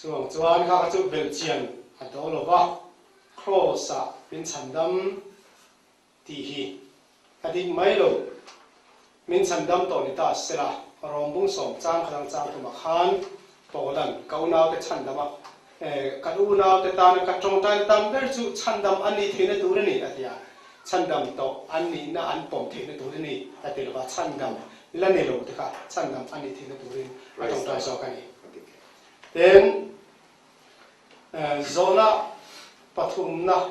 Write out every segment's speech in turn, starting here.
Chuvang chuan kha kha chu belhchian a dawl lo va, Kraws-ah min chhandam tih hi a dik mai lo. Min chhandam tawh ni ta sela, Rawmbung sawm chang kha dang chang tumah khan Paulan ka unaute chhandam a, kan unaute tana ka tawngtaina tam ber chu chhandam an nih theihna tur a ni a ti a, chhandam tawh an nihna an pawm theihna tur a ni a ti lo va, chhandam la ni lo te kha chhandam an nih theihna turin a tawngtai zawk a ni. Tin, zawhna pathumna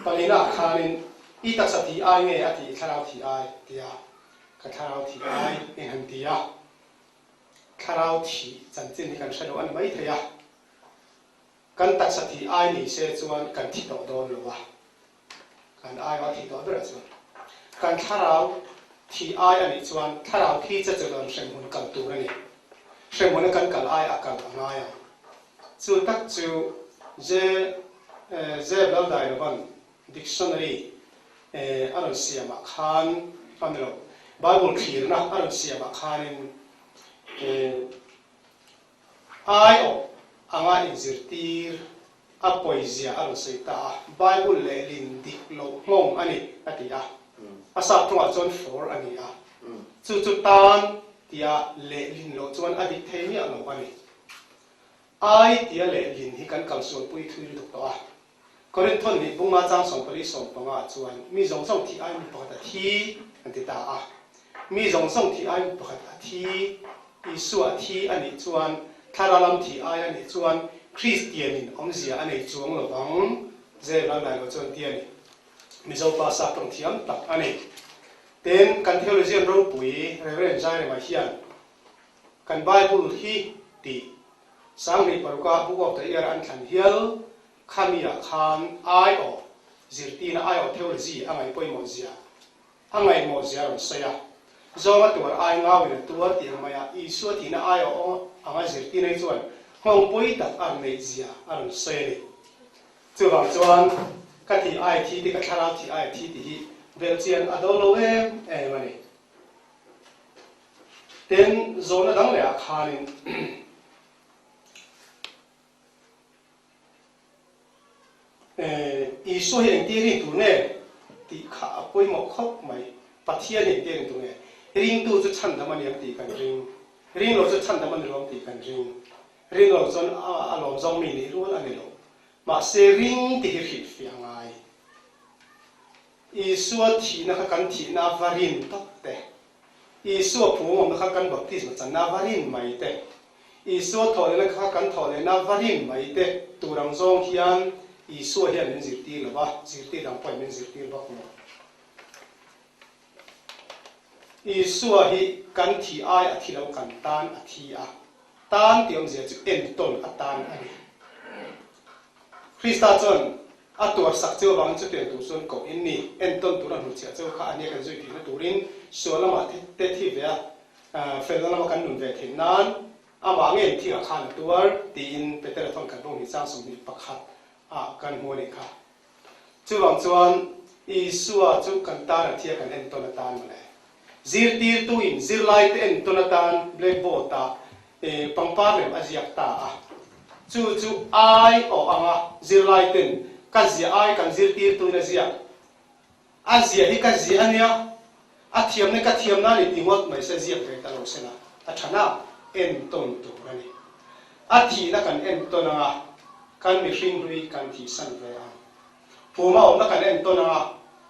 palina ah khanin i taksa thi ai nge a ti i thlarau thi ai tia ka thlarau thi ai eng han ti a, thlarau thih chanchin hi kan hre lo a ni maithei a, kan taksa thi ai ni se chuan kan thi tawh dawn lo a. Kan aiawh a thih tawh berah chuan kan thlarau thih ai a nih chuan thlarau thi che chu rawn hremhmun kal tur a ni. Hremhmun a kan kal ai a kal a ngai ang. Chu tak chu Je Zeb Laldailovan dictionary a rawn siamah khan a ni lo, Bible thlirna a rawn siamah khanin aiawh anga inzirtir a pawizia a rawn sawi ta a, Bible lehlin dik loh nghawng a ni a ti a, a sap tawngah chuan for a ni a, chu chu tan tia lehlin loh chuan a dik thei miah lo a ni. Ai tia lehlin hi kan kalsualpui thui lutuk tawh a, Korinthon nih bunga chang 14 15 ah chuan mi zawng zawng thih ai mi pakhat a thi an ti ta a, mi zawng zawng thih ai mi pakhat a thi, Isua a thi a nih chuan thlarau lam thih ai a nih chuan Kristianin awmzia a nei chuang lo vang, Zel ral dai lo chuan ti a ni. Mizo pa sap tawng thiam tak a ni. Tin, kan theologian ropui Rev. Zairema hian kan Bible hi tih 2006a Book of the Year an thlan hial khami-ah khan aiawh zirtirna aiawh theology a ngaih pawimawh zia a ngaihmawh zia a rawn sawi a. Zawnga tuar ai ngauin a tuar tih ang maia Isua thihna aiawh anga zirtirna hi chuan nghawng pawi tak a rawn neih zia a rawn sawi a ni. Chuvang chuan ka thih ai thi tih ka thlarau thih ai thi tih hi belhchian a dawl lo em em a ni. Tin, zawhna dang lehah khanin Isua hi engtir rin tur nge tih kha a pawimawh khawp mai. Pathian hi engtir rin tur nge? Ringtu chu chhandam a ni ang tih kan ring. Ring lo chu chhandam a ni lo ang tih kan ring. Ring lo chuan a lawm zawng mi nih rual a ni lo. Mahse ring tih hi hrilhfiah a ngai. Isua thihna kha kan thihna a va rin tawp te. Isua phungawmna kha kan baptisma channa a va rin mai te. Isua thawhlehna kha kan thawhlehna a va rin mai te. Tur ang zawng hian Isua hian min zirtir lo va, zirtir dang pawhin min zirtir bawk lo. Isua hi kan thi ai a thi lo kan tan a thi a, tan tih awmzia chu entawn atan a ni. Krista chuan A tuar sak cheu avangin chutiang tur chuan koh in ni. Entawn tura hnuchhiah cheu kha a nia kan zui theihna turin sual lamah te thi ve a, felna lama kan nun ve theih nan amah nge thingah khan a tuar tiin Petera thawn khat bawng hnih chang 21 ah kan hmu a nih kha. Chuvang chuan Isua chu kan tan a thi a kan entawn atan mawle. Zirtirtuin zirlaite entawn atan blackboard ah pangpar lem a ziak ta a. Chu chu ai awh anga zirlaiten ka ziah ai kan zirtirtuin a ziak. A ziah hi ka ziah a nia, a thiamna ka thiamna a ni ti ngawt mai se ziak ve ta lo sela a tha na entawn tur a ni. A thihna kan entawn anga kan mihring hlui kan thihsan ve ang. Phuma awmna kan entawn anga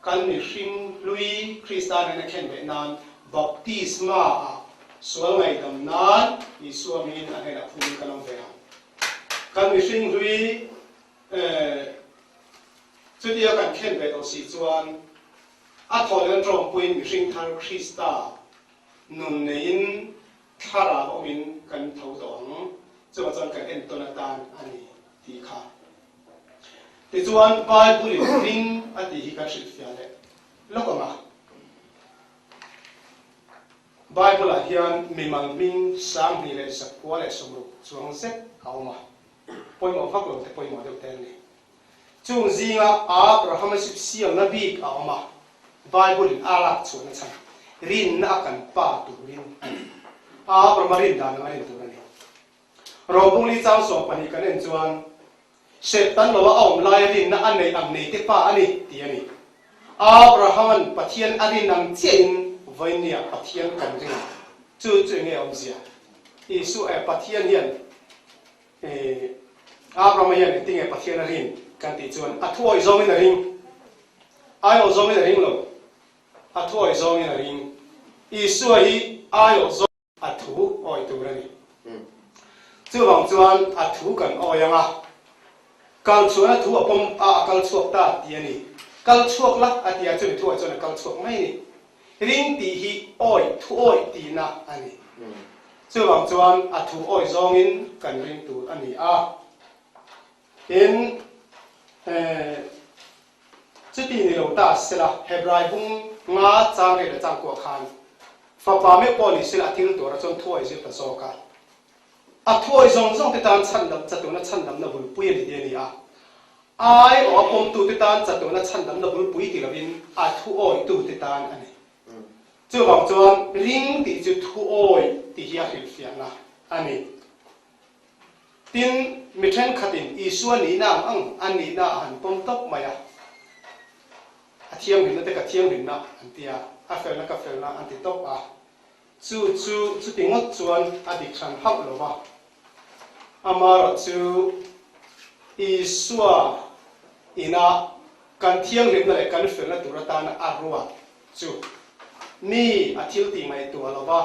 kan mihring hlui Krista nen a khen leh nan baptisma ah sual ngaihdam nan Isua hmingin a hnenah phumin kan awm ve ang. Kan mihring hlui chutia kan khen ve tawh si chuan a thaw leh an tawngpuiin mihring thar Krista nun neiin thlarau awmin kan tho tawh ang. Chuvang chuan kan entawn atan a ni tih kha. Tichuan Bible-in ring a tih hi kan hrilhfiah leh lawk ang a. Bible-ah hian mimal hming 2960 chuang zet a awm a, pawimawh vak lo te pawimawh deuh te an ni. Chung zinga Abrahama sipsialna bik a awm a, Bible-in a lak chhuahna chhan rinna a kan pa turin a ni. Abrahama rin dan anga rin tur a ni. Rawbungli chang 12 kan en chuan, Satan loa a awm laia rinna a nei ang nei te pa a ni, tih a ni. Abraham-a'n Pathian a rin ang chiahin vawinia Pathian kan ring ang. Chu chu enge awmzia? Isua eh Pathian hian eh Abraham-a hian engtinge Pathian a rin kan tih chuan a thuawih zawngin a ring. Aiawh zawngin a ring lo. A thuawih zawngin a ring. Isua hi aiawh zawng. A thu awi tur a ni. Chuvang chuan a thu kan awi ang a, kal chuan a thu a pawm a, a kal chhuak ta tih a ni. Kal chhuak la a ti a, chumi thuah chuan a kal chhuak mai a ni. Ring tih hi awi, thu awi tihna a ni. Chuvang chuan a thu awi zawngin kan ring tur a ni a. Tin, eh. Chuti ni lo ta sela, Hebrai bung nga chang rel a chang kuah khan fapa meuh pawh ni sela a thil tur a chuan thuawi zir ta zawk a. A thuawi zawng zawng te tan chhandam chatuna chhandamna bulpui a ni te a ni a. Ai aw a pawmtu te tan chatuna chhandamna bulpui ti lovin a thuawitu te tan a ni. Chuvang chuan ring tih chu thuawi tih hi a hrilhfiahna a ni. Tin, mi thenkhatin Isua nihna ang ang an nihna a han pawm tawp mai a, a thianghlimna te ka thianghlimna an ti a, a felna ka felna an ti tawp a, chu chu chuti ngawt chuan a dik hran hauh lo va. Amaherawhchu, Isua ina kan thianghlimna leh kan felna tur atana a ruat chu mi a thil tih ngaihtuah lo va,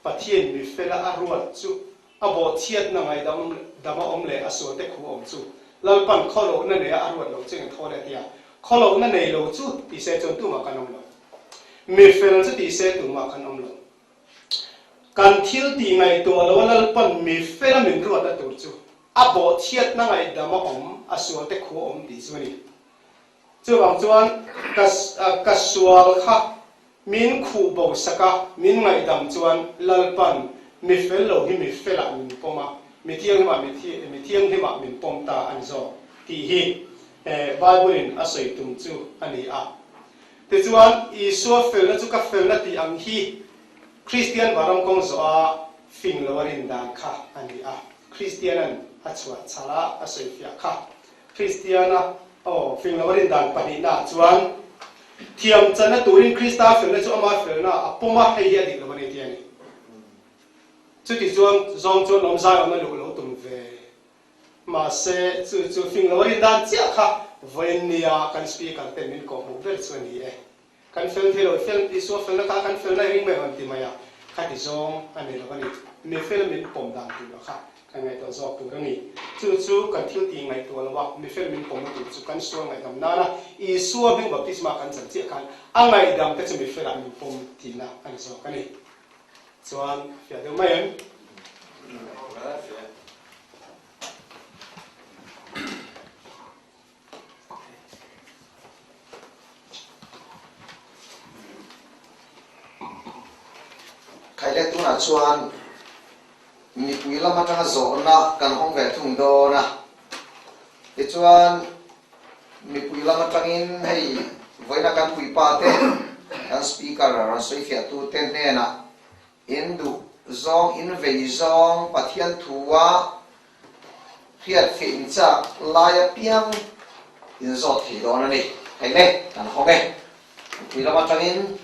Pathian mi fela a ruat chu A bawhchhiatna ngaihdam dama awm leh a sualte khu awm chu Lalpan khawlohna neia a ruat lo chu eng thaw leh tia khawlohna nei lo chu ti se chuan tumah kan awm lo. Mi fel chu ti se tumah kan awm lo. Kan thil tih ngaihtuah loa Lalpan mi fela min ruatna tur chu a bawhchhiatna ngaihdama awm a sualte khu awm tih chu a ni. Chuvang chuan ka ka sual kha min khuh bo sak a, min ngaihdam chuan Lalpan mi fel lo hi mi felah min pawm a, mi thianghlimah mi mi thianghlimah min pawm ta a ni zawk tih hi Bible-in a sawi tum chu a ni a. Tichuan Isua felna chu ka felna tih ang hi Kristian vanram kawng zawh a fing lo a rin dan kha a ni a, Kristianan a chhuah chhal a, a sawifiah kha. Kristiana aw fing lo a rin dan pahnihnaah chuan thiam channa turin Krista felna chu ama felna a pawm a, hei hi a dik lo a ni tih a ni. Chuti chuan zawng chuan awm zai awmna luh lo tum ve. Mahse chu chu fing lo a rin dan chiah kha vawiin nia kan speaker ten min kawhhmuh ber chu a ni e. Kan fel thei lo, fel Isua felna kha kan felna i ring mai ang an ti mai a, khati zawng a nei lo a ni. Mi fel min pawm dan tur a kha kan ngaihtuah zawk tur a ni. Chu chu kan thil tih ngaihtuah lo a, mi fel min pawmna tur chu kan sual ngaihdam nana Isua hming baptisma kan chan chiah khan a ngaihdam te chu mi felah min pawm tihna a ni zawk a ni. Chuan fiah deuh mai em? Khaile tunah chuan mipui lam atanga zawhna kan hawng ve thung dawn a, tichuan mipui lam atangin hei vawiina kan puipa te kan speaker rawn sawifiah tu te hnenah in duh zawng in vei zawng Pathian thua Hriat feh in chak lai apiang in zawt thei dawn a ni. Hei le, kan hawng e. Mipui lam atangin.